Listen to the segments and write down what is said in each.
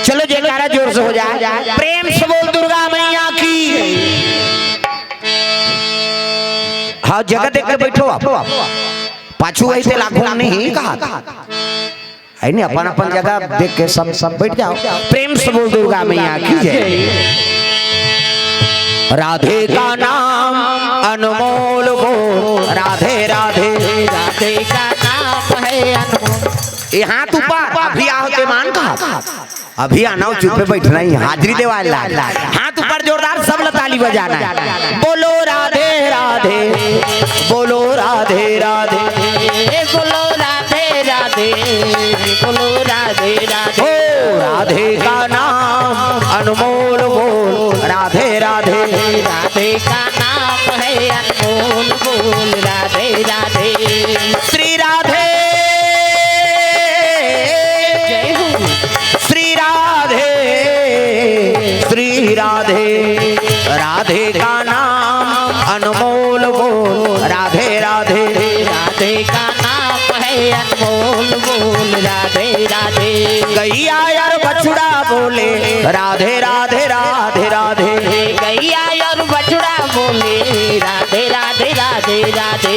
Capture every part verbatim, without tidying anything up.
चलो, जयकारा जोर से हो जाए। प्रेम से बोल दुर्गा मैया की। हाँ, जगह देख के बैठो आप। पाछू वही से लाखों नहीं कहा था। है नहीं, अपन अपन जगह देख के सब सब बैठ जाओ। प्रेम से बोल दुर्गा मैया की जय। राधे का नाम अनमोल बोल, राधे राधे। राधे का नाम है अनमोल। ये हाथ ऊपर, अभी आओ ते मान का। अभी आना हो, चुप पे बैठना ही, हाजिरी देवा लाग। हाथ ऊपर जोरदार, सब ला ताली बजाना है। बोलो राधे राधे, बोलो राधे राधे। ए, बोलो राधे राधे, बोलो राधे राधे। ओ राधे का नाम अनमोल बोल, राधे राधे। राधे का नाम है अनमोल बोल, राधे राधे। श्री राधे। जय हो। श्री राधे, श्री राधे। राधे का नाम अनमोल बोल, राधे राधे। राधे का नाम है अनमोल बोल, राधे राधे। गैया यार बछड़ा बोले, राधे राधे राधे राधे। गैया और बछड़ा बोले, राधे राधे राधे राधे।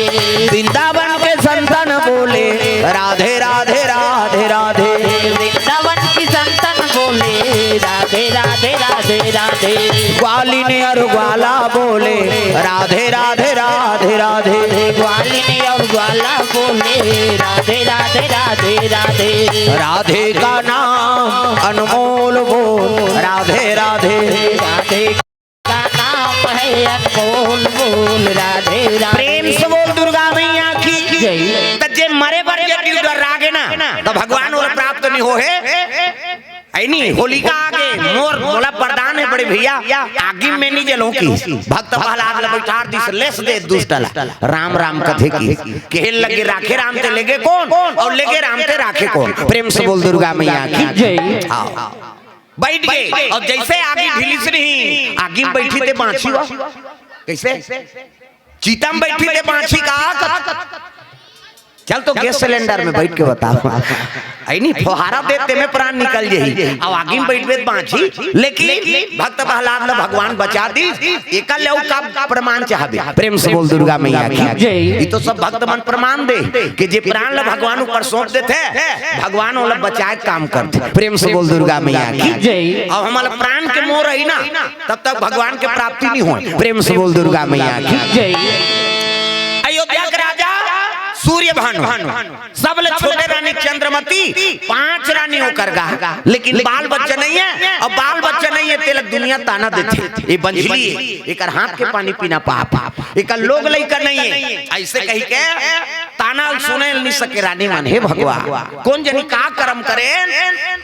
वृंदावन के संतन बोले, राधे राधे राधे राधे। वृंदावन की संतन बोले, राधे राधे राधे राधे। ग्वालिन और ग्वाला बोले, राधे राधे राधे राधे। ग्वालिन और ग्वाला बोले, राधे राधे राधे राधे। राधे का नाम अनमोल बोल, राधे राधे। राधे का नाम है अनमोल बोल, राधे राधे। प्रेम से बोल दुर्गा मैया की जय। त जे मरे बर यदि डर्रागे ना, त भगवान ओला प्राप्त नहीं हो हे। ऐनी होलिका आगे मोर मोला वरदान है बड़े भैया, आगी में नहीं जलों की। भक्त प्रहलाद ला बैठार दिस, लेस दे दुष्ट ला। राम राम कथे की। केहे लगे राखे राम ते लेगे कोन, और लेगे राम ते राखे कोन। प्रेम से बोल दुर्गा मैया की जय। हाँ। बैठ गए और जैसे आगी ढिलिस रही, आगी में बैठी ते बाँची हुआ। कैसे? चिता में बैठी ते बाँची का? चल तो गैस सिलेंडर में बैठ के बता। ऐनी फोहारा देते में प्राण निकल जाही। अब आगी में बैठबे त बाँची, लेकिन भक्त प्रहलाद ला भगवान बचा दिस। एकर ले अउ का प्रमाण चाहबे? प्रेम से बोल दुर्गा मैया की जय। ये तो सब भक्त मन प्रमाण दे कि जे प्राण ला भगवान ऊपर सौंप देथे, भगवान ओला बचाए काम करथे। प्रेम से बोल दुर्गा मैया की जय। अब हमला प्राण के मोह रही ना, तब तक भगवान के प्राप्ति नहीं होय। प्रेम से बोल दुर्गा मैया की जय। अयोध्या के राजा सूर्य भानु, सबले छोटे रानी चंद्रमती, पांच रानी ओकर गा, लेकिन बाल बच्चा नहीं है। और बाल बच्चा नहीं है, तेला दुनिया ताना देथे, ये बंझली है, एकर हाथ के पानी पीना पाप, एकर लोग लइका नहीं है। ऐसे कहि के ताना सुने नहीं सके रानी मन। हे भगवान, कोन जनी का करम करे,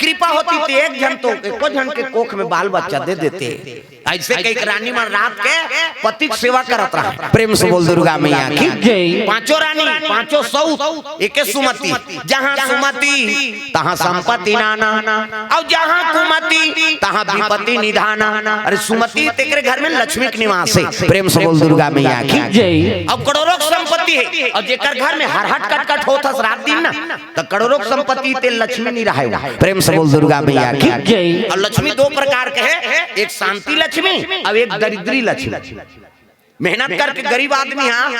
कृपा होती ते एक झन तो एको झन के कोख में बाल बच्चा दे देते। ऐसे कहि के रानी मन रात के पति के सेवा करत रहा। प्रेम से बोल दुर्गा मैया की जय। पांचों रानी, पांचों सौत, एके सुमति, जहाँ सुमति तहाँ संपत्ति नाना, और जहाँ कुमति तहाँ विपत्ति निधाना। अरे सुमति तेकरे घर में लक्ष्मी के निवास है। प्रेम से बोल दुर्गा मैया की जय। अब करोड़ों की संपत्ति है, और जेकर घर में हर हट कटकट होत हस रात दिन ना, त करोड़ों की संपत्ति ते लक्ष्मी नहीं रहे। प्रेम से बोल दुर्गा मैया की जय। और लक्ष्मी दो प्रकार के है, एक शांति लक्ष्मी और एक दरिद्री लक्ष्मी। मेहनत करके गरीब आदमी, हाँ,